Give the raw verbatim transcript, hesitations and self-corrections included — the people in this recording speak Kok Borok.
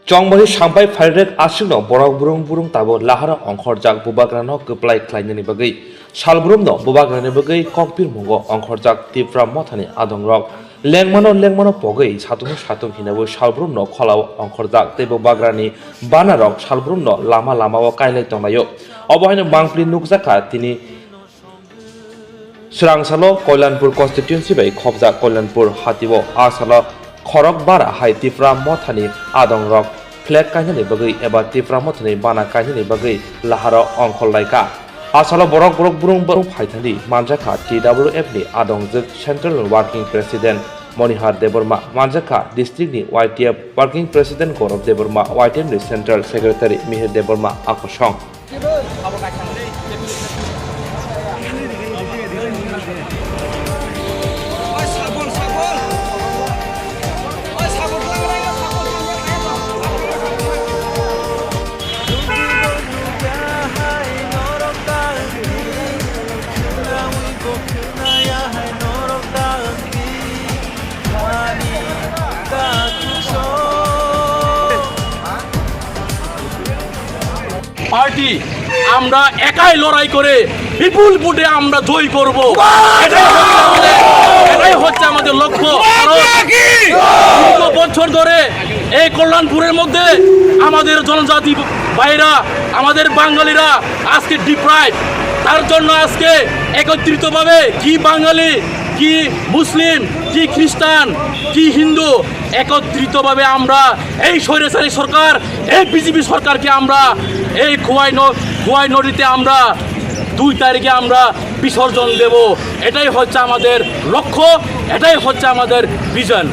Chongbahi sampai phairek aswkno borok burung burung tabo laharo ongkhorjak bubagrano kwplai khlainani bagwi, salbrumno bubagrani bagwi kokbirmungo ongkhorjak Tipra Mothani adongrok. Lengmano lengmano pogwi satung satung hinabo salbrumno kholao ongkhorjak tei bubagrani banarok salbrumno lama lamao kailai tonglaio. Obo haino mangpli nukjakha tini Swrangsalo Koilanpur constituency bai khopjak Koilanpur hatio. A salo khorok bara hai Tipra Mothani adongrok flag kainani bagwi eba Tipra Mothani bana kainani bagwi laharo ongkhorlaikha. A salo borok borok burung burung phaithani manjakha T W F ni adongjwk Central Working President Monihar Debbarma, manjakha district ni Y T F Working President Gaurav Debbarma, Y T F ni Central Secretary Mihir Debbarma akosong. Party আমরা একাই লড়াই করে বিপুল ভোটে আমরা জয় করব। এটাই হচ্ছে আমাদের, এটাই হচ্ছে আমাদের লক্ষ্য। কারণ দীর্ঘ বছর ধরে এই কল্যাণপুরের মধ্যে আমাদের জনজাতি ভাইরা, আমাদের বাঙালিরা আজকে ডিপ্রাইভ। তার জন্য আজকে একত্রিতভাবে কি বাঙালি, কি মুসলিম, কি খ্রিস্টান, কি হিন্দু, একত্রিতভাবে আমরা এই স্বৈরাচারী সরকার, এই বিজেপি সরকারকে আমরা এই খোয়াই ন-, খোয়াই নদীতে আমরা দুই তারিখে আমরা বিসর্জন দেব। এটাই হচ্ছে আমাদের লক্ষ্য, এটাই হচ্ছে আমাদের ভিশন।